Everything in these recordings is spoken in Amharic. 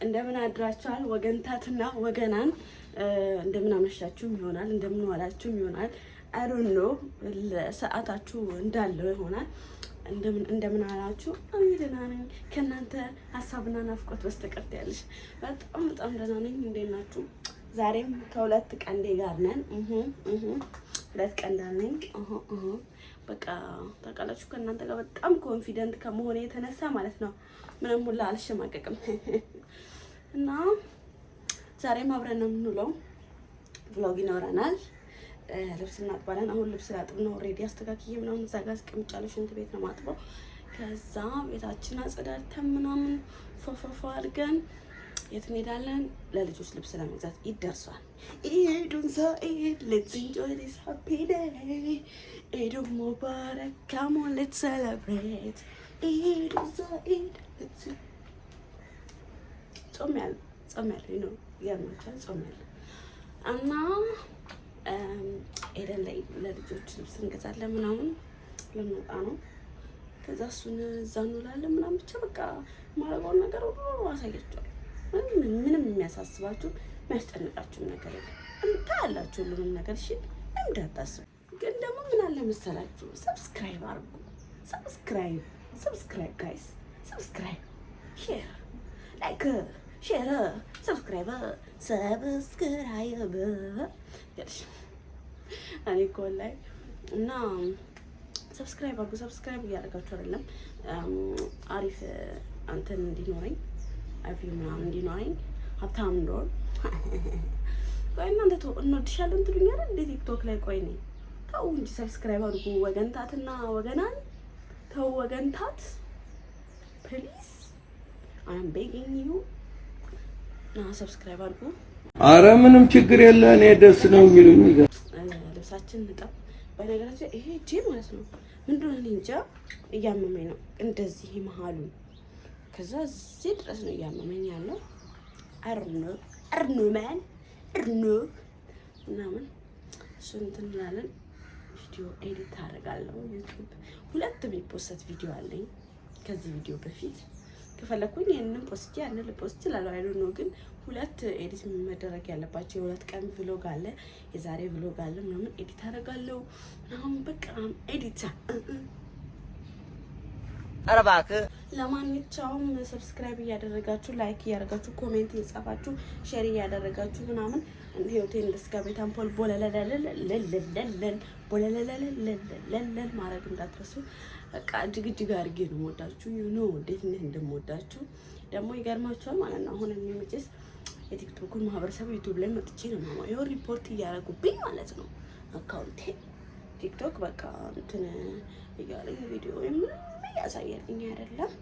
እንደምን አድራችኋል ወገንታትና ወገናን? እንደምን አመሻችሁም ይሆናል፣ እንደምን ዋላችሁም ይሆናል። I don't know፣ ሰዓታችሁ እንዳለው ይሆናል። እንደምን አላችሁ? እኔ ደህና ነኝ፣ ከእናንተ ሀሳብና ናፍቆት በስተቀር ያለሽ በጣም በጣም ደህና ነኝ። እንዴት ናችሁ? ዛሬም ከሁለት ቀንዴ ጋር ነን። ሁለት ቀንድ አለኝ። በቃ ታውቃላችሁ፣ ከእናንተ ጋር በጣም confident ከመሆኔ የተነሳ ማለት ነው ምንም ሁላ አልሸማቀቅም። እና ዛሬም አብረን ነው የምንውለው። Vlog ይኖረናል። ልብስ እናጥባለን። አሁን ልብስ ላጥብ ነው። Already አስተካክዬ ምናምን እዛ ጋር አስቀምጫለሁ። ሽንት ቤት ነው ማጥበው። ከዛ ቤታችን አጸዳድተን ምናምን ፎፎፎ አድርገን የት እንሄዳለን? ለልጆች ልብስ ለመግዛት ይደርሷል። ኢዱን ሰኢድ፣ let's enjoy this happy day፣ ኢዱን ሙባረክ፣ come on, let's celebrate ኢዱን ሰኢድ። ጾም ያለ ጾም ያለ ነው፣ ይገርማችኋል። ጾም ያለ እና ኤደን ላይ ለልጆች ልብስ እንገዛለን ምናምን ልንወጣ ነው። ከዛ እሱን እዛ እንውላለን ምናምን፣ ብቻ በቃ የማደርገውን ነገር ሁሉ አሳያችኋለሁ። ምንም የሚያሳስባችሁ የሚያስጨንቃችሁም ነገር የለም። ታያላችሁ ሁሉንም ነገር፣ እሺ እንዳታስቡ። ግን ደግሞ ምን አለ መሰላችሁ፣ subscribe አድርጉ። Subscribe, subscribe guys፣ subscribe፣ share፣ like፣ share፣ subscribe፣ subscribe። እኔ እኮ ላይ እና subscribe አድርጉ። Subscribe እያደረጋችሁ አይደለም፣ አሪፍ አንተን እንዲኖረኝ፣ view ምናምን እንዲኖረኝ፣ ሀብታም እንደሆን። ቆይ እናንተ እንወድሻለን ትሉኛል እንዴ ቲክቶክ ላይ? ቆይ ነኝ፣ ተው እንጂ subscribe አድርጉ። ወገንታትና ወገናን ተው፣ ወገንታት፣ please, I'm begging you እና subscribe አድርጉ። አረ ምንም ችግር የለ፣ እኔ ደስ ነው የሚሉኝ። ልብሳችን ንጠብ። በነገራችን ይሄ እጄ ማለት ነው ምንድን ነው እኔ እንጃ እያመመኝ ነው እንደዚህ መሀሉን፣ ከዛ እዚህ ድረስ ነው እያመመኝ ያለው። አርኖ አርኖ ማን አርኖ ምናምን እሱን እንትን እንላለን። ቪዲዮ edit አደርጋለሁ። ዩቲዩብ ሁለት የሚ post ቪዲዮ አለኝ ከዚህ ቪዲዮ በፊት። ከፈለኩኝ ይህንን post ያንን ል post እችላለሁ። I know፣ ግን ሁለት edit መደረግ ያለባቸው የ2 ቀን vlog አለ፣ የዛሬ vlog አለ ምናምን edit አደርጋለሁ ምናምን፣ በቃ edit። ኧረ እባክህ። ለማንኛውም subscribe እያደረጋችሁ፣ like እያደረጋችሁ፣ comment እየጻፋችሁ፣ share እያደረጋችሁ ምናምን ህይወቴን እስከ ቤት አምፖል ቦለለለለለለለል ቦለለለለለለል ማድረግ እንዳትረሱ። በቃ እጅግ እጅግ አድርጌ ነው የምወዳችሁ። You know እንዴት እንዴት እንደምወዳችሁ ደግሞ ይገርማችኋል ማለት ነው። አሁን የሚመጭስ የቲክቶኩን ማህበረሰብ ዩቲዩብ ላይ መጥቼ ነው ማማ ይኸው ሪፖርት እያደረጉብኝ ማለት ነው account ኤ። ቲክቶክ በቃ እንትን እያለኝ ቪዲዮ ምንም እያሳየልኝ አይደለም።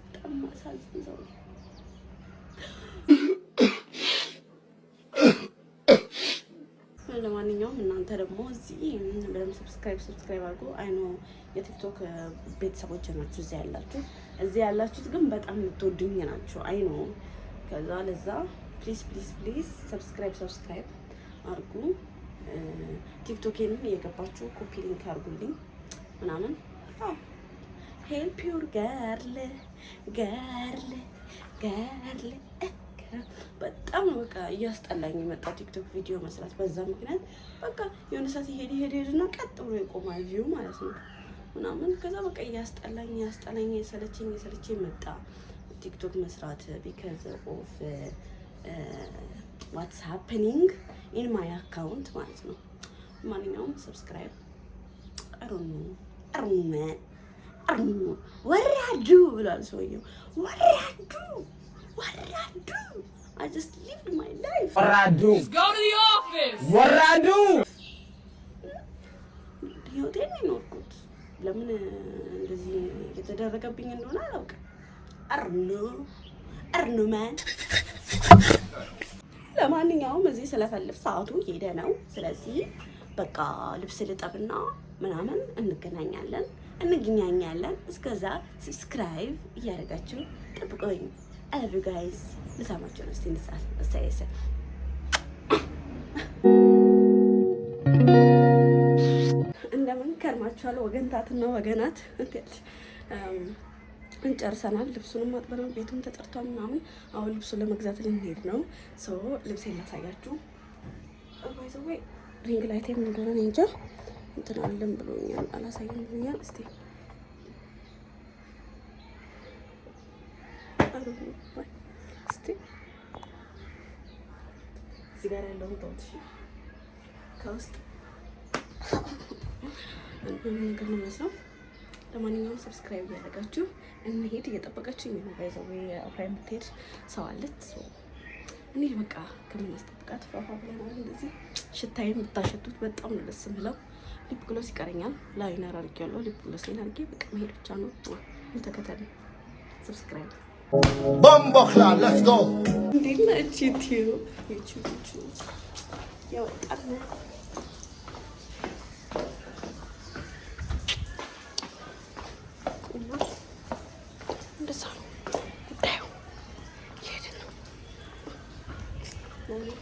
በጣም ማሳዝን ሰው ነው። ለማንኛውም እናንተ ደግሞ እዚህ በደምብ subscribe subscribe አድርጎ። I know የቲክቶክ ቤተሰቦች ናችሁ እዚህ ያላችሁ፣ እዚህ ያላችሁት ግን በጣም የምትወዱኝ ናችሁ። I know። ከዛ ለዛ please, please, please subscribe subscribe አድርጉ። ቲክቶኬንም እየገባችሁ copy link አድርጉልኝ ምናምን፣ help your girl, girl, girl። በጣም ነው በቃ እያስጠላኝ የመጣው ቲክቶክ ቪዲዮ መስራት። በዛ ምክንያት በቃ የሆነ ሰዓት ይሄድ ይሄድ ሄድና ቀጥ ብሎ ይቆማል view ማለት ነው ምናምን። ከዛ በቃ እያስጠላኝ እያስጠላኝ፣ የሰለቸኝ የሰለቸኝ መጣ ቲክቶክ መስራት because of what's happening in my account ማለት ነው። ማንኛውም subscribe አሩኑ አሩነ አሩኑ። ወራዱ ብሏል ሰውየው። ወራዱ ወራዱ። I just lived my life. ወራዱ። Go to the office. ወራዱ። ህይወቴን ነው የኖርኩት። ለምን እንደዚህ የተደረገብኝ እንደሆነ አላውቅም። አርኖ አርኖ ማን። ለማንኛውም እዚህ ስለፈልፍ ሰዓቱ ሄደ ነው። ስለዚህ በቃ ልብስ ልጠብና ምናምን እንገናኛለን እንገናኛለን። እስከዛ subscribe እያደረጋችሁ ጠብቁኝ። I love you guys። ልሳማችሁ ነው። እስቲ እንሳሳ። እንደምን ከርማችኋል ወገንታትና ወገናት? ግን ጨርሰናል። ልብሱንም አጥበናል፣ ቤቱም ተጠርቷል ምናምን። አሁን ልብሱን ለመግዛት ልንሄድ ነው። So ልብሴን ላሳያችሁ። By the way ring light ምን እንደሆነ እኔ እንጃ። እንትን አለን ብሎኛል፣ አላሳይም ብሎኛል። እስቲ እስቲ እዚህ ጋር ያለውን ተውት። እሺ ከውስጥ ምን ነገር ነው መስለው። ለማንኛውም subscribe እያደረጋችሁ እንሄድ። እየጠበቀችኝ ነው። By the way አብራ የምትሄድ ሰው አለች። እኔ በቃ ከምናስጠብቃት ፏፏ ብለናል። እንደዚህ ሽታዬን ብታሸቱት በጣም ነው ደስ የምለው። Lip gloss ይቀረኛል። Liner አድርጌያለሁ። Lip gloss ኤን አድርጌ በቃ መሄድ ብቻ ነው። ተከተሉ፣ subscribe። Bomboclaat, let's go. እንዴት ናችሁ? ዩቲዩብ ዩቲዩብ ዩቲዩብ ያወጣል ነው። እና እንደዛ ነው ጉዳዩ። እየሄድን ነው።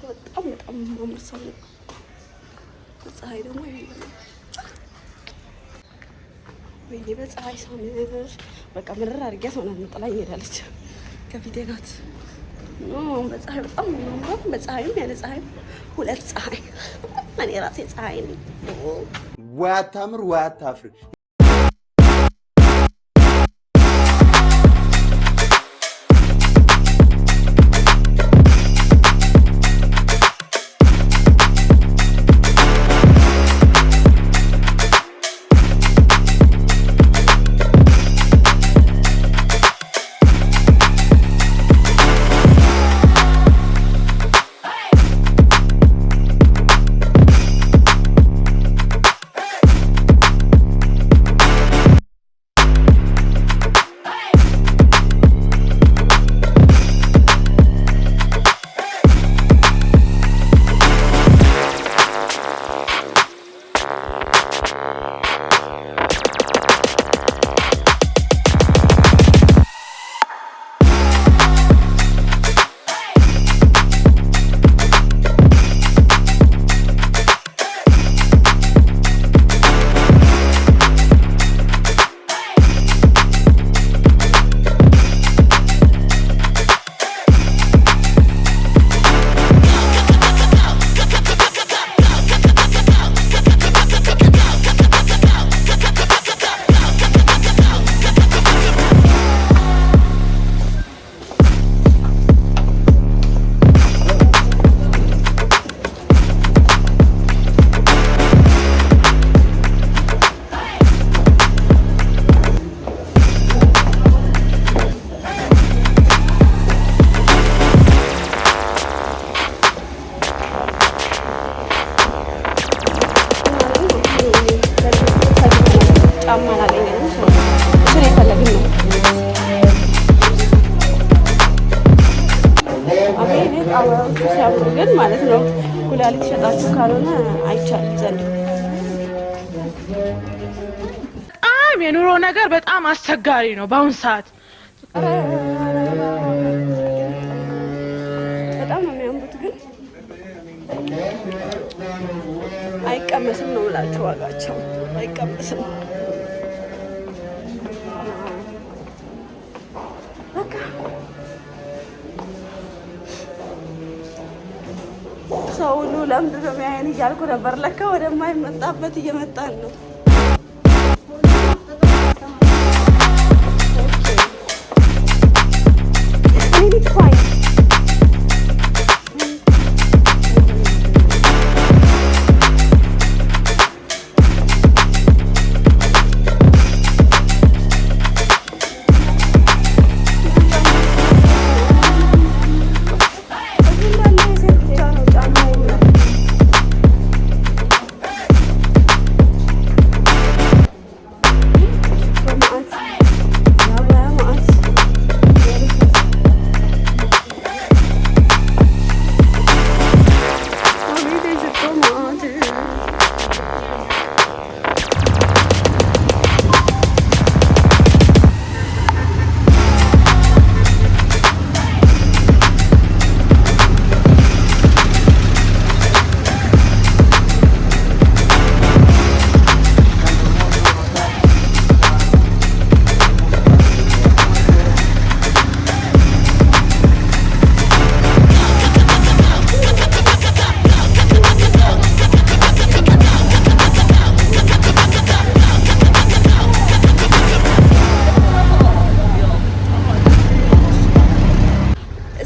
በጣም በጣም የማምር ሰው ነው። ፀሐይ ደግሞ ይሄ ወይኔ በፀሐይ ሳምር በቃ ምርር አድርጊያት ሆናል። ጥላኝ ሄዳለች። ከፊቴ ናት። በፀሐይ በጣም ነው የሚያምረው። በፀሐይም ያለ ፀሐይም ሁለት ፀሐይ። እኔ ራሴ ፀሐይ ነኝ። ወይ አታምር ወይ አታፍር። ጫማ አላገኘንም። እሱን የፈለግን ነው። አቤት ጣውላዎቹ ሲያምሩ ግን ማለት ነው። ኩላሊት ሸጣችሁ ካልሆነ አይቻልም ዘንድ። በጣም የኑሮ ነገር በጣም አስቸጋሪ ነው በአሁን ሰዓት። በጣም ነው የሚያምሩት፣ ግን አይቀመስም ነው የምላችሁ። ዋጋቸው አይቀመስም። በቃ ሰው ሁሉ ለምንድን ነው የሚያየን እያልኩ ነበር። ለካ ወደማይመጣበት እየመጣን ነው። I need to find. እዚህ እንዳለ የሴት ብቻ ነው ጫማ የለም።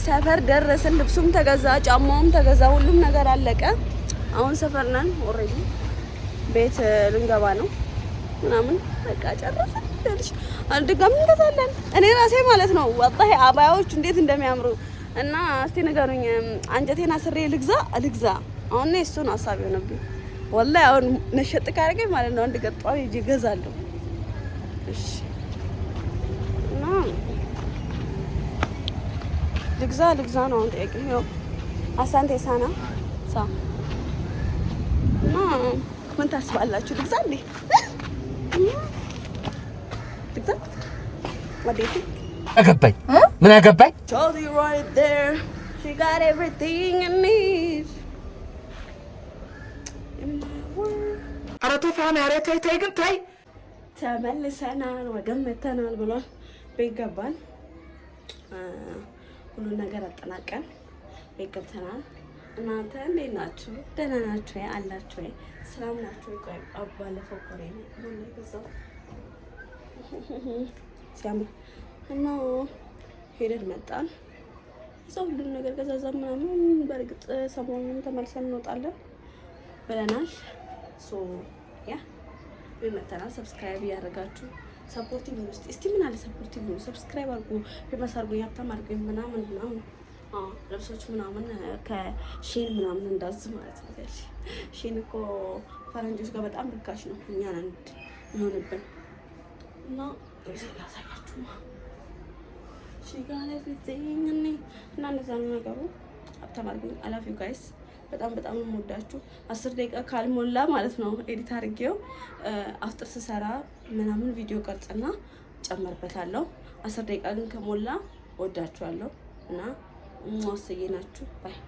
ሰፈር ደረስን። ልብሱም ተገዛ፣ ጫማውም ተገዛ፣ ሁሉም ነገር አለቀ። አሁን ሰፈር ነን። Already ቤት ልንገባ ነው ምናምን፣ በቃ ጨረስን። ድጋሚ እንገዛለን። እኔ ራሴ ማለት ነው ወላሂ አባያዎቹ እንዴት እንደሚያምሩ። እና እስቲ ንገሩኝ፣ አንጀቴን አስሬ ልግዛ ልግዛ? አሁን እኔ እሱ ነው ሀሳብ የሆነብኝ። ወላሂ አሁን ነሸጥ ካደረገኝ ማለት ነው አንድ ገጧ ሄጄ እገዛለሁ። እሺ፣ እና ልግዛ ልግዛ ነው አሁን ጥያቄ። ይኸው asante sana ሳ እና ምን ታስባላችሁ? ልግዛ እንዴ? ልግዛ? What do you think? አገባኝ ምን አገባኝ? Jolie right there. She got everything I need. In my world. ኧረ ተይ ፋና፣ ኧረ ተይ ተይ ግን ተይ። ተመልሰናል፣ ወገን መተናል ብሏል። ቤት ገባን። ሁሉን ነገር አጠናቀን ቤት ገብተናል። እናንተ እንዴት ናችሁ? ደህና ናችሁ ወይ? አላችሁ ወይ? ሰላም ናችሁ ወይ? ቆይ ባለፈው ኮሬ ነው የገዛው ሲያምር እና ሄደን መጣን። እዛ ሁሉም ነገር ገዛዛ ምናምን። በእርግጥ ሰሞኑን ተመልሰን እንወጣለን ብለናል። So yeah፣ መተናል። Subscribe እያደረጋችሁ supportive ውስጥ እስቲ ምን አለ supportive ነው። Subscribe አድርጉ፣ famous አድርጉ፣ ሀብታም አድርጉ ምናምን ምናምን፣ ልብሶች ምናምን ከ Shein ምናምን እንዳዝ ማለት ነው። Shein እኮ ፈረንጆች ጋር በጣም ርካሽ ነው። እኛን አንድ የሚሆንብን። እና ላሳያችሁ she got everything እና እንደዛ ነው ነገሩ። ሀብታም አድርጉኝ። I love you guys። በጣም በጣም የምወዳችሁ። 10 ደቂቃ ካልሞላ ማለት ነው edit አድርጌው አፍጥር ስሰራ ምናምን ቪዲዮ ቀርጽና ጨመርበታለሁ። 10 ደቂቃ ግን ከሞላ ወዳችኋለሁ እና ወስዬ ናችሁ bye።